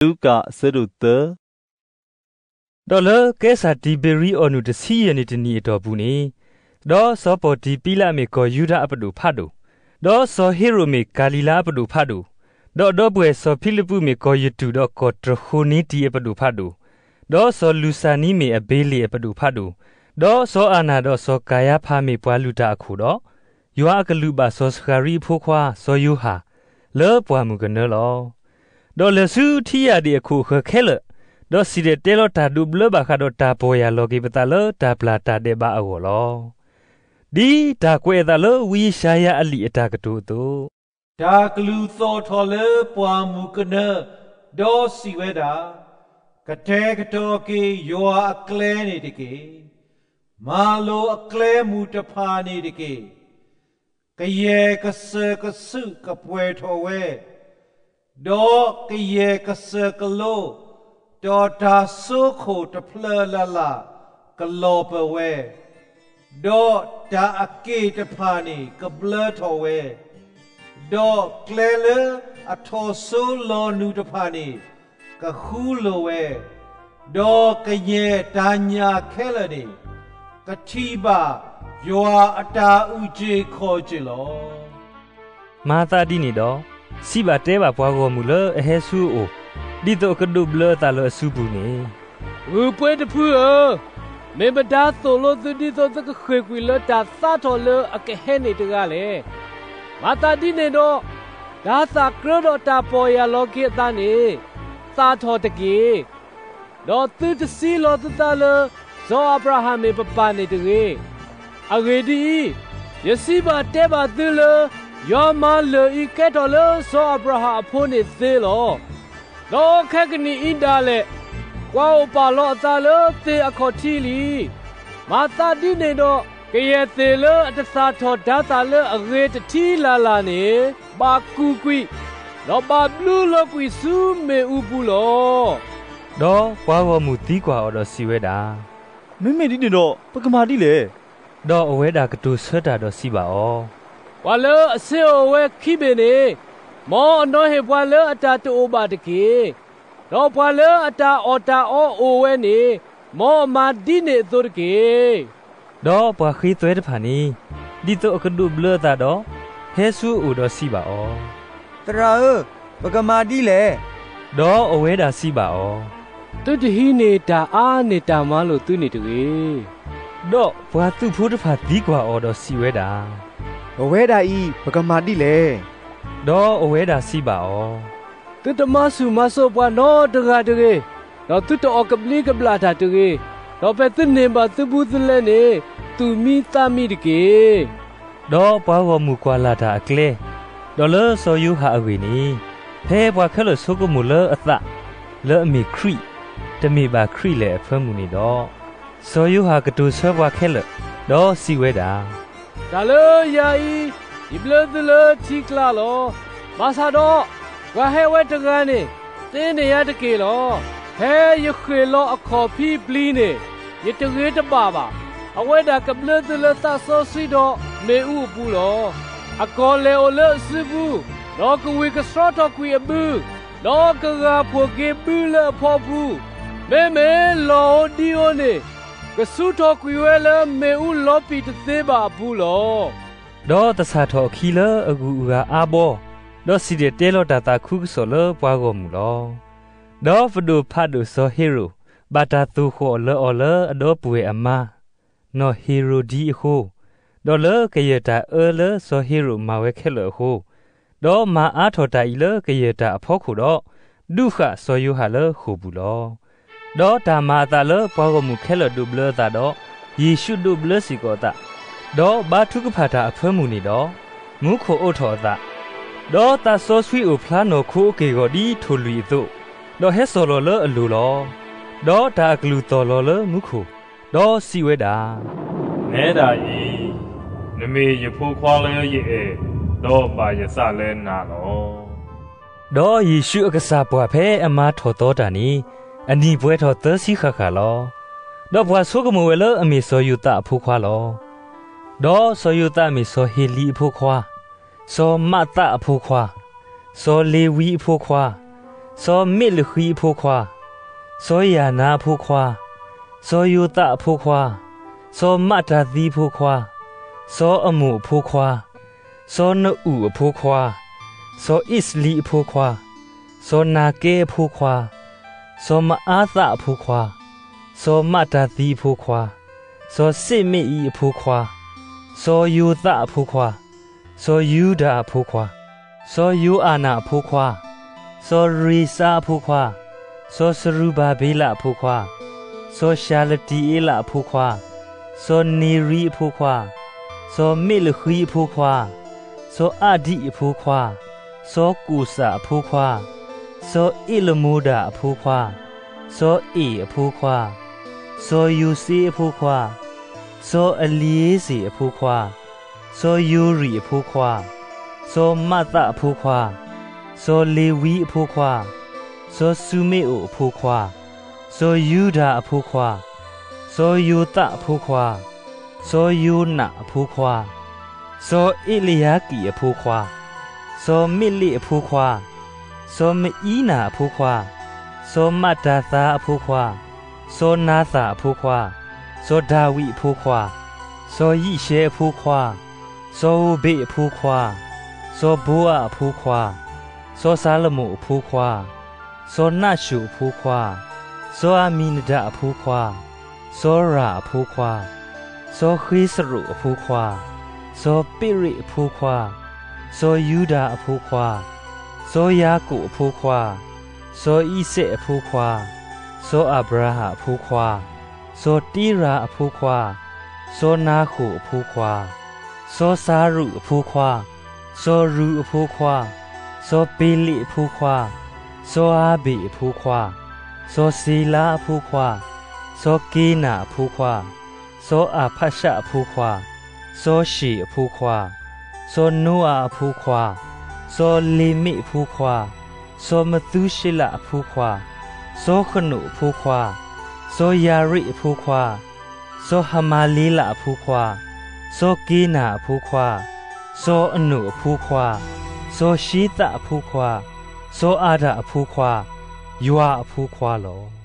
လူၤကၣ် အဆၢဒိၣ်သၢ. ဒီးလၢကဲစၢ်တံၤဘ့ရံအီၤနုာ်တဆံယဲၢ်နံၣ်တနံၣ်အတီၢ်ပူၤန့ၣ်, ဒီးစီၤပီၣ်တံၤပံလးမ့ၢ်ကီၢ်ယူဒၤအပဒိၣ်ဖးဒိၣ်, ဒီးစီၤဟ့ရိာ်မ့ၢ်ကၤလံၤလါအပဒိၣ်ဖးဒိၣ်, ဒီးဒီပုၢ်ဝဲၢ်စီၤဖံလံးပူးမ့ၢ်ကီၢ်ယတူၤဒီးကီၢ်တရၢၤဃိၤနံတံၤအပဒိၣ်ဖးဒိၣ်, ဒီးစီၤလူၤစၤနံမ့ၢ်အဘ့လ့ၣ်အပဒိၣ်ဖးဒိၣ်, ဒီးစီၤအၤနၤဒီးစီၤကၤယါဖးမ့ၢ်ပှၤလုၢ်တၢ်အခိၣ်ဒီး ယွၤအကလူးဘၣ်စီၤစဃၤရံအဖိခွါစီၤယိၤဟၣ် လၢပှၢ်မုၢ်ကနၢလီၤ. ဒီးလဲၤဆူထံယၣ်ဒ့ၣ်အခိၣ်အဃၢၤခဲလၢာ်, ဒီးစံၣ်တဲၤတဲလီၤတၢ်ဒိးဘျၢဘၣ်ဃးဒီးတၢ်ပီၢ်ယၢ်လီၤက့ၤပသးလၢတၢ်ပျၢ်တၢ်ဒဲးဘးအဂီၢ်လီၤ. ဒ်တၢ်ကွဲးအသးလၢဝံယၡါယၤအလံာ်အတၢ်ကတိၤအသိး, တၢ်ကလုၢ်သီၣ်ထီၣ်လၢပှၢ်မုၢ်ကနၢ, ဒီးစံးဝဲဒၣ်, ကတဲာ်ကတီၤက့ၤယွၤအကျဲန့ၣ်တက့ၢ်. မၤလိာ်အကျဲမုၢ်တဖၣ်န့ၣ်တက့ၢ်. ကယဲၢ်ကစၢၢ်ကဆူးကပှဲၤထီၣ်ဝဲ, ဒီးကယဲၢ်ကစၢၢ်ကလိ, ဒီးတၢ်စိခိၣ်တဖျၢၣ်လၢ်လၢ်ကလီၤပၢၤဝဲ, ဒီးတၢ်အက့ၢ်တဖၣ်န့ၣ်ကဘျၢထီၣ်ဝဲ, ဒီးကျဲလၢအထီၣ်စိလီၤနုာ်တဖၣ်န့ၣ် ကဃူလိာ်ဝဲ, ဒီးကယဲၢ်တၢ်ညၣ်ခဲလၢာ်န့ၣ် ကထံၣ်ဘၣ်ယွၤအတၢ်အုၣ်က့ၤခီၣ်က့ၤလီၤ. မၤသးဒ်န့ၣ်ဒီး, စံးဘၣ်တဲဘၣ်ပှၤဂီၢ်မုၢ်လၢအဟဲဆူအအိၣ်, ဒ်သိးအကဒိးဘျၢအသးလၢအစုပူၤန့ၣ်, ဂုၢ်ပှ့ၤတဖုဧၢ, မ့ၢ်မတၤသိၣ်လိသုဒ်သိးသုကဃ့ၢ်ကွံာ်လၢတၢ်သးထီၣ်လၢအကဟဲန့ၣ်တဂၤလဲၣ်. မၤသးဒ်န့ၣ်ဒီး, တၢ်သးကြၢးဒီးတၢ်ပီၢ်ယၢ်လီၤက့ၤအသးန့ၣ် သးထီၣ်တက့ၢ်. ဒီးသုတစံးလီၤသုသးလၢ စီၤအၤဘြၤဟၣ်မ့ၢ်ပပၢ်န့ၣ်တဂ့ၤ. အဂ့ၢ်ဒ်အံၤ, ယစံးဘၣ်တဲဘၣ်သုလၢ ယွၤမၤလၢၢ်အံၤကဲထီၣ်လၢစီၤအၤဘြၤဟၣ်အဖိန့ၣ်သ့လီၤ. ဒီးခဲကနံၣ်အံၤဒၣ်လဲာ်, ကွၢ်အိၣ်ပာ်လီၤအသးလၢသ့ၣ်အခီၣ်ထံးလံ. မၤသးဒ်န့ၣ်ဒီး, ကယဲၢ်သ့ၣ်လၢအတသးထီၣ်ဒၣ်သးလၢအဂ့ၤတထံလၢ်လၢ်န့ၣ် ဘၣ်ကူၣ်ကွံာ်, ဒီးဘၣ်ဘျုးလီၤကွံာ်ဆူမ့ၣ်အူပူၤလီၤ. ဒီးပှၤဂီၢ်မုၢ်သံကွၢ်အီၤဒီးစံးဝဲဒၣ်, မ့မ့ၢ်ဒ်န့ၣ်ဒီး ပကမၤဒ်လဲၣ်. ဒီးအဝဲဒၣ်ကတိၤဆၢတၢ်ဒီးစံးဘၣ်အီၤ, ပှၤလၢအဆ့ၣ်အိၣ်ဝဲခံဘ့ၣ်န့ၣ်, မ်အနီၢ်ဟ့ၣ်ပှၤလၢအတၢ်တအိၣ်ဘၣ်တက့ၢ်. ဒီးပှၤလၢအတၢ်အီၣ်တၢ်အီအိၣ်ဝဲန့ၣ်, မ်အမၤဒ်န့ၣ်အသိးတက့ၢ်. ဒီးပှၤဃ့သွဲတဖၣ်န့ၣ်, ဒ်သိးအကဒိးဘျၢအသးဒီး, ဟဲဆူအအိၣ်ဒီးစံးဘၣ်အီၤ, သရၣ်ဧၢ, ပကမၤဒ်လဲၣ်. ဒီးအဝဲဒၣ်စံးဘၣ်အီၤ, သုတဟံးန့ၢ်တၢ်အါန့ၢ်တၢ်မၤလိာ်သုန့ၣ်တဂ့ၤ. ဒီးပှၤသုးဖိတဖၣ်သံကွၢ်အီၤဒီးစံးဝဲဒၣ်, ပဝဲဒၣ်အံၤ ပကမၤဒ်လဲၣ်. ဒီးအဝဲဒၣ်စံးဘၣ်အီၤ, သုတမၤဆူၣ်မၤစိးပှၤနီတဂၤတဂ့ၤ, ဒီးသုတအီၣ်ကဘျံးကဘျၣ်တၢ်တဂ့ၤ, ဒီးဖဲသုန့ၢ်ဘၣ်သုဘူးသုလဲန့ၣ်, သူၣ်မံသးမံတက့ၢ်. ဒီးပှၤဂီၢ်မုၢ်ကွၢ်လၢ်တၢ်အကျဲ, ဒီးလၢစီၤယိၤဟၣ်အဂ့ၢ်န့ၣ်, ဖဲပှၤခဲလၢာ်ဆိကမိၣ်လၢအသး, လၢအမ့ၢ်ခရံာ်, တမ့ၢ်ဘၣ်ခရံာ်လဲၣ်အဖၢမုၢ်န့ၣ်ဒီး, စီၤယိၤဟၣ်ကတိၤဆၢပှၤခဲလၢာ်, ဒီးစံးဝဲဒၣ်, တၢ်လၢယၤအံၤ, ယဘျၢသုလၢထံကျါလီၤ. ဘၣ်ဆၣ်ဒီး, ပှၤဟဲဝဲတဂၤန့ၣ်, သ့န့ၢ်ယၤတက့ၢ်လီၤ. ဖဲယဃ့ၢ်လီၤအခီၣ်ဖံးပျံၤန့ၣ်, ယတဂ့ၤတဘၣ်ဘၣ်. အဝဲဒၣ်ကဘျၢသုလၢသးစီဆှံဒီးမ့ၣ်အူအပူၤလီၤ. အကီၢ်လဲၤအိၣ်လၢအစုပူၤ, ဒီးကဝံၢ်ကဆှီထီၣ်ကွံာ်အဘု, ဒီးကဂၢ်ဖှိၣ်က့ၤဘုလၢအဖီပူၤ, မ့မ့ၢ်လီၢ်ဧိၤဒံဧိၤန့ၣ်, ကဆူထီၣ်ကွံာ်ဝဲလၢမ့ၣ်အူလီၤပံာ်တသ့ဘၣ်အပူၤလီၤ. ဒီးသဆၣ်ထီၣ်အခံလၢအဂုၤအဂၤအါဘီ, ဒီးစံၣ်တဲၤတဲလီၤတၢ်သးခုကစီၣ်လၢပှၤဂီၢ်မုၢ်လီၤ. ဒီးပဒိၣ်ဖးဒိၣ်စီၤဟ့ရိာ် ဘၣ်တၢ်သိၣ်ဃီၣ်လၢအီၤလၢအဒီပုၢ်ဝဲၢ်အမါ နီၢ်ဟ့ရိာ်ဒံအဃိ, ဒီးလၢကယဲၢ်တၢ်အၢလၢစီၤဟ့ရိာ်မၤဝဲခဲလၢာ်အဃိ, ဒီးမၤအါထီၣ်တၢ်အံၤလၢကယဲၢ်တၢ်အဖီခိၣ်ဒီး, ဒုးဃာ်စီၤယိၤဟၣ်လၢဃိာ်ပူၤလီၤ. ဒီးတၢ်မၤအသးလၢပှၤဂီၢ်မုၢ်ခဲလၢာ်ဒိးဘျၢအသးဒီး, ယ့ၣ်ၡူးဒိးဘျၢစ့ၢ်ကီးအသး, ဒီးဘါထုကဖၣ်တၢ်အဖၢမုၢ်န့ၣ်ဒီး, မူခိၣ်အိးထီၣ်အသး, ဒီးသးစီဆှံအိၣ်ဖျါနီၢ်ခိအက့ၢ်အဂီၤဒ်ထိၣ်လွံၢ်အသိး, ဒီးဟဲစိာ်လီၤလၢအလိၤလီၤ. ဒီးတၢ်အကလုၢ်သီၣ်လီၤလၢမူခိၣ်, ဒီးစံးဝဲဒၣ်, နဲဒၣ်အံၤ, နမ့ၢ်ယဖိခွါလၢယအဲၣ်, ဒီးဘၣ်ယသးလၢနၤလီၤ. ဒီးယ့ၣ်ၡူးအကစၢ်ပှၢ်ဖဲအမၤထီၣ်သီတၢ်န့ၣ်, အနံၣ်ပှဲၤထီၣ်သၢဆံဃၣ်ဃၣ်လီၤ. ဒီးပှၤဆိကမိၣ်ဝဲလၢအမ့ၢ်စီၤယိၤသးအဖိခွါလီၤ. ဒီးစီၤယိၤသးမ့ၢ်စီၤဟ့လံအဖိခွါ, စီၤမးသးအဖိခွါ, စီၤလ့ၤဝံအဖိခွါ, စီၤမ့ၣ်လဃံအဖိခွါ, စီၤယၤနါအဖိခွါ, စီၤယိၤသးအဖိခွါ, စီၤမးတၤသံအဖိခွါ, စီၤအမိၣ်အဖိခွါ, စီၤနအူၣ်အဖိခွါ, စီၤအ့ၣ်စလံအဖိခွါ, စီၤနၤကဲအဖိခွါ, စီၤမအါသးအဖိခွါ, စီၤမးတၤသံအဖိခွါ, စီၤၡ့မ့အံအဖိခွါ, စီၤယိၤသးအဖိခွါ, စီၤယူဒၤအဖိခွါ, စီၤယိၤအၣ်နၣ်အဖိခွါ, စီၤရ့ၤစါအဖိခွါ, စီၤစရူၤဘၤဘ့လးအဖိခွါ, စီၤၡၤလတံအ့လးအဖိခွါ, စီၤန့ၤရံအဖိခွါ, စီၤမ့ၣ်လဃံအဖိခွါ, စီၤအၣ်ဒံၣ်အဖိခွါ, စီၤကိၣ်စၣ်အဖိခွါ, စီၤအ့လမိၤဒၤအဖိခွါ, စီၤအ့ၣ်အဖိခွါ, စီၤယိၤစ့အဖိခွါ, စီၤအလံၤဧ့စ့ၣ်အဖိခွါ, စီၤယိၤရံၣ်အဖိခွါ, စီၤမးသးအဖိခွါ, စီၤလ့ၤဝံအဖိခွါ, စီၤၡူမ့အိၣ်အဖိခွါ, စီၤယူဒၤအဖိခွါ, စီၤယိၤသးအဖိခွါ, စီၤယိၤနးအဖိခွါ, စီၤအ့လယၤကံၣ်အဖိခွါ, စီၤမ့လ့းအဖိခွါ, စီၤမအံနၤအဖိခွါ, စီၤမးတၤသၤအဖိခွါ, စီၤနၤသၣ်အဖိခွါ, စီၤဒၤဝံးအဖိခွါ, စီၤယံးၡဲအဖိခွါ, စီၤဧိၤဘ့းအဖိခွါ, စီၤဘိအၣ်အဖိခွါ, စီၤစၤလမိၣ်အဖိခွါ, စီၤနၢၣ်ၡိၣ်အဖိခွါ, စီၤအမံၤနဒၤအဖိခွါ, စီၤရၣ်အဖိခွါ, စီၤဃ့စရိၣ်အဖိခွါ, စီၤပ့ရ့းအဖိခွါ, စီၤယူဒၤအဖိခွါ, စီၤယၤကိာ်အဖိခွါ, စီၤအံၤစဲးအဖိခွါ, စီၤအၤဘြၤဟၣ်အဖိခွါ, စီၤတ့ရၤအဖိခွါ, စီၤနၤဃိၣ်အဖိခွါ, စီၤစၤရူးအဖိခွါ, စီၤရူးအဖိခွါ, စီၤပ့လ့းအဖိခွါ, စီၤအၤဘ့ၣ်အဖိခွါ, စီၤၡ့လါအဖိခွါ, စီၤက့ၤနၣ်အဖိခွါ, စီၤအၤဖးရှးအဖိခွါ, စီၤၡ့ၣ်အဖိခွါ, စီၤနိအၤအဖိခွါ, စီၤလ့မ့းအဖိခွါ, စီၤမသူၤၡ့လးအဖိခွါ, စီၤဃနိၣ်အဖိခွါ, စီၤယၤရ့းအဖိခွါ, စီၤဟမၤလ့လးအဖိခွါ, စီၤက့ၤနၣ်အဖိခွါ, စီၤအနိၣ်အဖိခွါ, စီၤၡ့သးအဖိခွါ, စီၤအၤဒၣ်အဖိခွါ, ယွၤအဖိခွါလီၤ.